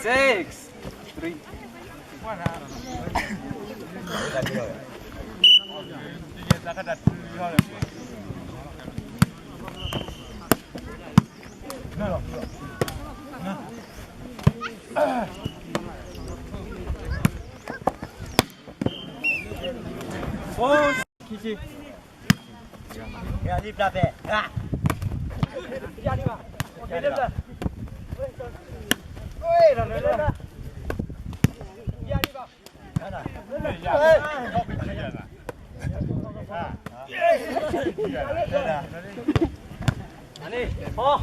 Six, three. Four.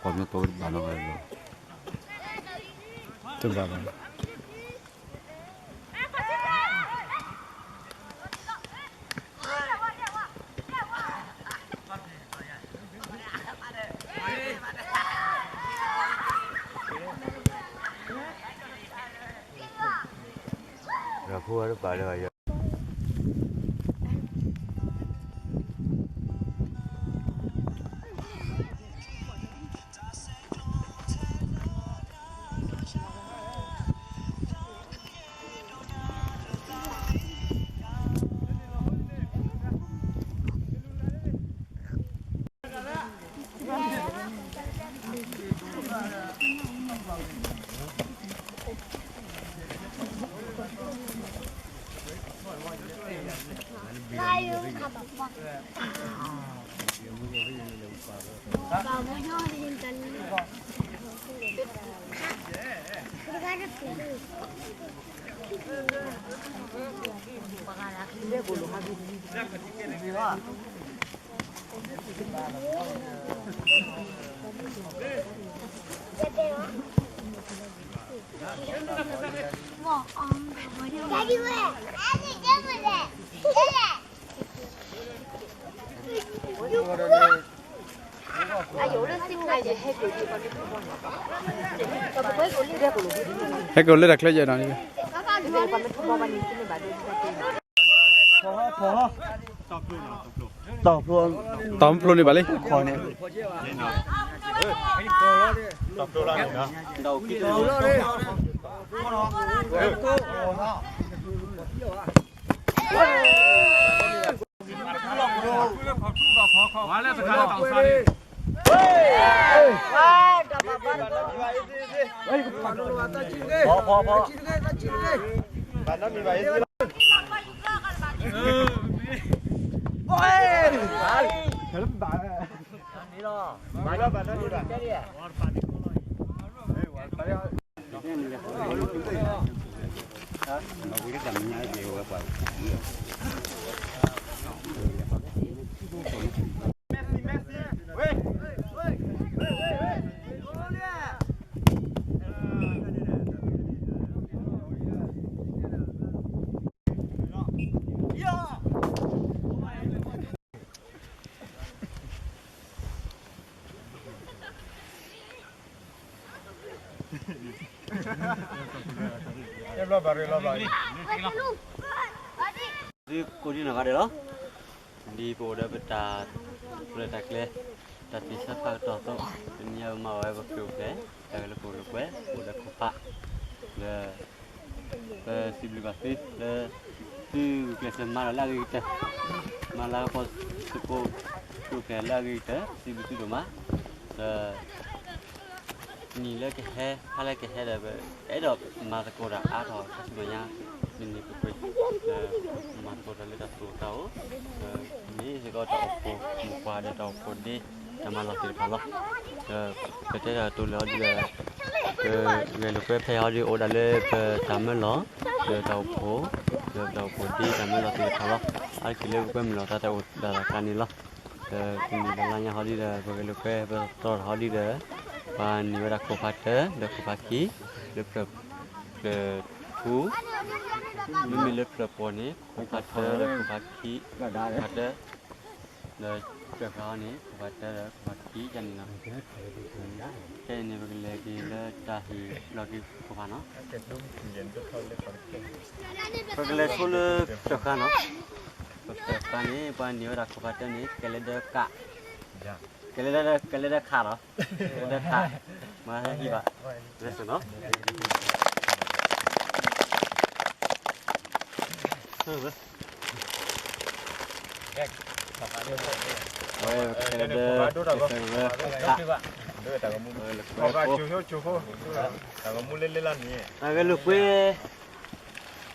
ပှၤမ့ၢ်တိၢ်တဘၣ်နီတဘၣ်လီၤ, တဘၣ်ဘၣ်. ဟဲက့ၤလၢတၢ်ချၢယဲၢ်နီၤ, တီၢ်ဖျိန့ၣ်ဘၣ်လံ, တီၢ်ဖျိန့ၣ်ဘၣ်လံ. ကိးဒံနီၢ်ဂၤဒဲးလီၤ. ဒ်ပအိၣ်ဒီးပတၢ်ပျဲၢ်တၢ်ကျဲၤ, တၢ်သ့ၣ်ဆၢဖးကတီၢ်အသိး, တနံၤအံၤပမၤအီၣ်ဝဲပဃ့ၢ်အိၣ်ဖျဲၣ်, တၢ်ဂဲၤလိာ်ကွဲ အိၣ်ဒီးခိၣ်ဖး, လၢ ပစံးဘျုးဘၣ်သုလၢ သုဂုာ်ကျဲးစၢးမၤလီၤလၢအဂ့ၤကတၢၢ်, မၤလၤကပီၤသကိး ဃ့ၢ်အိၣ်ဖျဲၣ်လၢအဂ့ၤကတၢၢ်, ပစံးဘျုးသုဒိၣ်မး, ဒီး နံၣ်လၢကဟဲ ဖးလၢကဟဲဒီး ပအဲၣ်ဒိးမၤသကိးတၢ်အါထီၣ်ခါဆူမဲာ်ညါ, န့ၣ်န့ၣ်ပပှ့ၤ ဒီးမၤသကိးတၢ်လၢတၢ်သူၣ်အိၣ်သးအိၣ်, ဒီးမ့ၢ်စ့ၢ်ကီးတၢ်အိၣ်ဖှိၣ်မိၢ်ပှၢ်ဒီးတၢ်အိၣ်ဖှိၣ်ဒ့ တၢ်မၤလီၢ်သ့ၣ်တဖၣ်လီၤ. ဒီးပတဲတၢ်ကတိၤလၢအီၤဒ်ဒီး ပဂဲၤလိာ်ကွဲဖဲအံၤဒ်အိၣ်ဒၣ်လၢပတၢ်မၢလီၤ, ဒီးတၢ်အိၣ်ဖှိၣ်, ဒီးတၢ်အိၣ်ဖှိၣ်ဒ့တၢ်မၢလီၤသ့ၣ်တဖၣ်လီၤ. အါတက့ၢ်လၢပကွဲမုာ်လိာ်သးတၢ်အိၣ်ဒၣ်တၢ်ခါန့ၣ်လီၤ. ဒီးတနံၤတလါညါဟီဒ်ဒီး ပဂဲၤလိာ်ကွဲပသတြီတၢ်ဟီဒ်ဒီး ပှၤန့ၢ်ဝဲဒၣ်ခိၣ်ဖးတၢၢ် ဒီးခိၣ်ဖးခံ လၢ ဖျၢၣ်ထူ, မ့မ့ၢ်လၢဖျၢၣ်ပီၤန့ၣ် ခိၣ်ဖးတၢၢ်ဒီးခိၣ်ဖးခံ, ခိၣ်ဖးတၢၢ်, ဒီးဖျၢၣ်ဃါန့ၣ် ခိၣ်ဖးတၢၢ်ဒီးခိၣ်ဖးခံန့ၣ်လီၤ. ခဲအံၤန့ၣ် ပကလဲၤက့ၤလၢတၢ်ဟ့ၣ်လီၤက့ၤခိၣ်ဖးနီၤ. ပကလဲၤဆိလၢဖျၢၣ်ဃါနီၤ. ပဖျၢၣ်ဃါန့ၣ် ပှၤန့ၢ်ဝဲဒၣ်ခိၣ်ဖးတၢၢ်န့ၣ် ကဲလဲၣ်ဒၢကး, ကဲလဲၣ်ဒၢ, ကဲလဲၣ်ဒၢခးလီၤ. ကဲလဲၣ်ဒၢခး, မၤဟဲဟံၣ်ဘၣ်, လၢစ့ၢ်နီၤ. ဝဲကဲလဲၣ်ဒၢ, ကဲလဲၣ်ဒၢခး, ဝဲလၢကွဲဖိ, တၢ်ဂဲၤလိာ်ကွဲ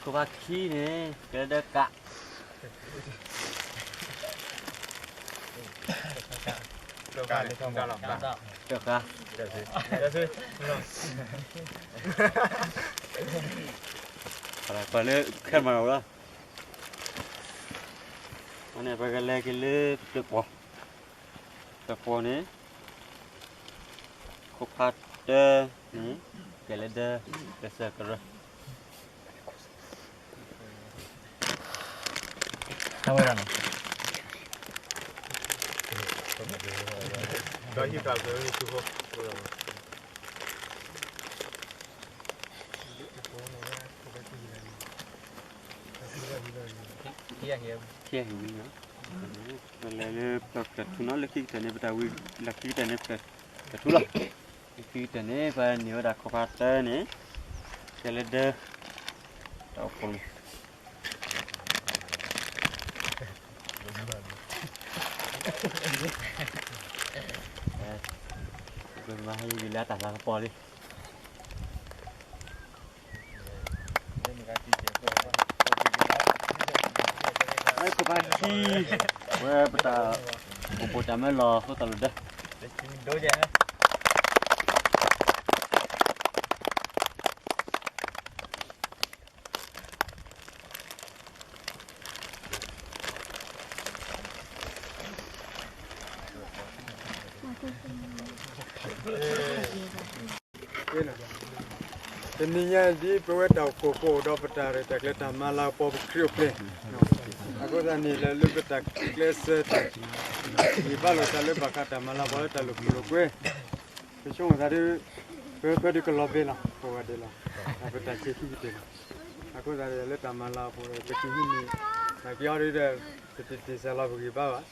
ခိၣ်ဖးခံန့ၣ် ကဲလဲၣ်ဒၢကး တၢ်ဃါ, ပှၤလၢခဲမၤလီၤ, န့ၣ် ပကလဲၤက့ၤလၢတပီၤ, တပီၤန့ၣ် ဖးတၢ်န့ၣ် ကဲလၢဒၢ ကစၢ်ကရၢ အဝဲဒၣ်န့ၣ် ဒီးဟံးဃာ်က့ၤ ထံဟ့ၣ်ဝံၤလီၤ. ပလဲၤလၢပဖျဲးထူနီၤ လၢခံကတၢၢ်န့ၣ် ပတၢ်ဝံၤ လၢခံကတၢၢ်န့ၣ် ပဖျဲးထူလီၤ. လၢခံကတၢၢ်န့ၣ် ပန့ၢ်ဝဲဒၣ်ခီဖးတၢ်န့ၣ် ကဲလၢဒၢ တၢ်အိၣ်ဖှိၣ်န့ၣ် ပမၤဟဲယံၤလၢတၢ်လၤကပီၤလံ ခီဖးခံ ဝဲပတၢ်အိၣ်ဖှိၣ်တၢ်မၢလီၤ အဃိသတးလီၤဒီး တနံၤညါဒ်ပဝဲတၢ်အိၣ်ဖှိၣ် ပအိၣ်ဒီးပတၢ်ရဲၣ်တၢ်ကျဲၤ တၢ်မၤလၤကပီၤ ပခရံာ်အိၣ်ဖျဲၣ်, အဃိသတးန့ၣ် လၢလၢပတၢ်ကျဲးစၢးတၢ် ယဘၣ်လိာ်သးလၢဘၣ်ဃးတၢ်မၤလၤကပီၤလၢတၢ်လိာ်ခိၣ်လိာ်ကွဲ ပဆိကမိၣ်သးဒီး ပဝဲဒၣ်ကလီၤဘဲလီၤ ပဝဲဒၣ်လီၤ, ပတၢ်ဆဲးခံကတၢၢ်လီၤ. အဃိသတးဒီး လၢတၢ်မၤလၤကပီၤ ပကဟံးန့ၢ် နာ်က့အီၤဒီး ပတတ့ၢ်စၢၤလီၤပဂံၢ်ဘါဘၣ်.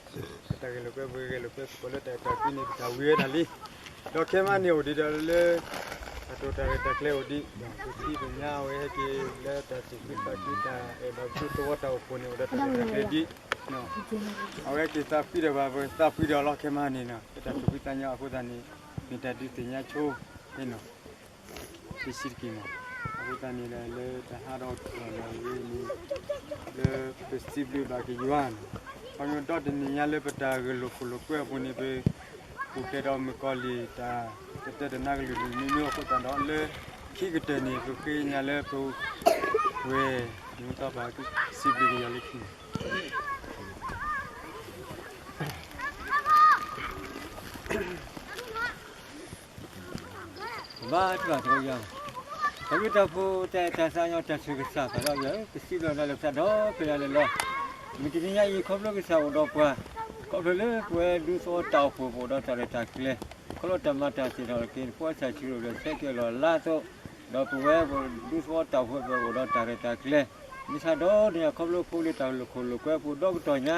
ပတၢ်ဂဲၤလိာ်ကွဲ ပဂဲၤလိာ်ကွဲသကိးလၢတၢ်အဲၣ်တၢ်ကွံန့ၣ် ပတၢ်ဝံၤဝဲဒၣ်လံ. ဒီးခဲမးန့ၣ်အိၣ်ဒံးဒီးလၢ တၢ်တိာ်တၢ်ရဲၣ်တၢ်ကျဲၤအိၣ်ဒံး ဒီးပသံပညါအဝဲဟဲက့ၤလၢတၢ်သူၣ်ဖှံသးညီ တၢ်အဲၣ်ဒိးဒူသဝီတၢ်အိၣ်ဖှိၣ်န့ၣ် အိၣ်ဒီးတၢ်ရဲၣ်တၢ်ကျဲၤဒံး အဝဲက့ၤသးဖှံဒီးပှၤ ပသးဖှံဒီးလီၤ ခဲမးန့ၣ် လၢတၢ်သူၣ်ဖှံသးညီအဃိသတးန့ၣ် မ့ၢ်တၢ်ဒုးသ့ၣ်ညါဆိ ပစံးတက့ၢ်မး. အဃိသတးန့ၣ်ဒီး လၢတၢ်ဟးဒီးတၢ်လီၤဝဲန့ၣ် လၢပစံးဘျုးဘၣ်က့ၤယွၤန့ၣ် ခီဖျိဒီတနံၤညါလၢပတၢ်ဂဲၤလိာ်ခိၣ်လိာ်ကွဲအပူၤန့ၣ် ပ ပူၤတဲဒီးမုၣ်ကီၤလံၢ်တၢ် တတဲတနါကလုာ်မံၤမံၤအဃိသတးဒီး လၢခံကတၢၢ်န့ၣ် ပဃ့ကညးလၢပဝဲ နံၤသီပာ် စံးဘျုးက့ၤယွၤလၢခံန့ၣ် ဘါထုကဖၣ်ယွၤ, တၢ်ဘျုးတၢ်ဖှိၣ် တၢ်အဲၣ်တၢ်သးကညီၤ တၢ်ဆူးကစၢ် ပၢ်ဒီးယွၤဧၢ, ပစံးဘျုးနၤလၢပသးဒီဖျၢၣ်ညါလၢလီၤ. မုၢ်တနံၤညါအံၤ ခီဖျိကစၢ်အိၣ်ဒီးပှၤ, ခီဖျိလၢပဝဲဒူသဝီတၢ်အိၣ်ဖှိၣ် ပအိၣ်ဒီးတၢ်ရဲၣ်တၢ်ကျဲၤ, ခီဖျိတၢ်မၤတၢ်သ့ၣ်နီၣ်ထီၣ်က့ၤ နဖိကစၢ်ဆံးရိၤလၢဆဲးကဲလီၤလါအသိး, ဒီးပဝဲဒူသဝီတၢ်အိၣ်ဖှိၣ် ပအိၣ်ဒီးတၢ်ရဲၣ်တၢ်ကျဲၤ, မ့ၢ်ဆါဒီးန့ၣ် ခီဖျိဖိလၢတၢ်လိာ်ခိၣ်လိာ်ကွဲဖိဒီကတီၢ်ညါ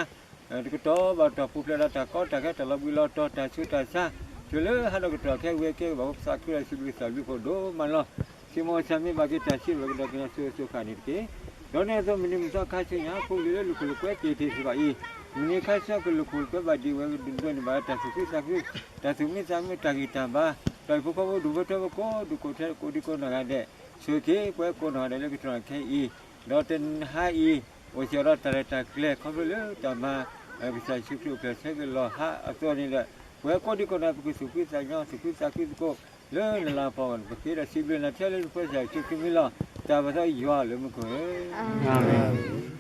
တကတီၢ်ဘၣ်တကတီၢ် ပူၤဖျဲးဒီးတၢ်ကီတၢ်ခဲ တၢ်လီၤဘှံးလီၤတီၤ တၢ်ဆူးတၢ်ဆါ, တုၤလၢဟးဒီးကတီၢ်ခဲဝံၤကဲကဘၣ် ပကစၢ်ခရံာ်ဒီးစံးဘျုးကစၢ်ဘျုးဖှိၣ်ဒိၣ်မးလီၤ. ဆံးမိၣ်ကစၢ်မ့ၢ်ဘၣ်က့ၤတၢ်ဆံးလီၤကဒီးက့ၤနၤ စိၤစိၤဃၣ်န့ၣ်တက့ၢ်. ဒီးန့ၣ်အသိး မုၢ်နံၤမုၢ်သီခါဆူညါ ဖိလံၤလၢလိာ်ခိၣ်လိာ်ကွဲက့ၤတ့ၢ်စ့ၢ်ကီးအံၤ, မုၢ်နံၤခါဆူညါကလိာ်ခိၣ်လိာ်ကွဲဘၣ်ဒံးဝဲဒိၣ်န့ၢ်ဘၣ် တၢ်သူၣ်ဖှံသးခု, တၢ်သူၣ်မံသးမုာ် တၢ်ဂံၢ်တၢ်ဘါ, ဒီးဖိဃီဖိဒူၣ်ဖိထၢဖိကိးဒူၣ်ကိးထၢ ကိးဒံကိးနီၢ်ဂၤဒဲး, ဆိၣ်ဂ့ၤက့ၤ ပဝဲကိးနီၢ်ဂၤဒဲးလၢကတီၢ်ခဲအံၤ, ဒီးတဟါအံၤ အိၣ်စ့ၢ်ကီးဒီးတၢ်ရဲၣ်တၢ်ကျဲၤ ခီဖျိလၢတၢ်မၤ ကစၢ်ယ့ၣ်ၡူးခရံာ်အိၣ်ဖျဲၣ်ဆဲးကဲလီၤဟါအသိးန့ၣ်ဒီး ပဝဲကိးဒံကိးနီၢ် ပကသူၣ်ဖှံသးညီ သူၣ်ဖှံသးခုသကိး လၢနလၤကပီၤ ပဃ့ဒီးစံးဘျုးနၤထဲလၢနဖိကစၢ်ယ့ၣ်ၡူးခရံာ်မံၤလီၤ. တၢ်ဘၣ်သးယွၤလၢမူခိၣ်ဧၢ, အၤမ့ၣ်.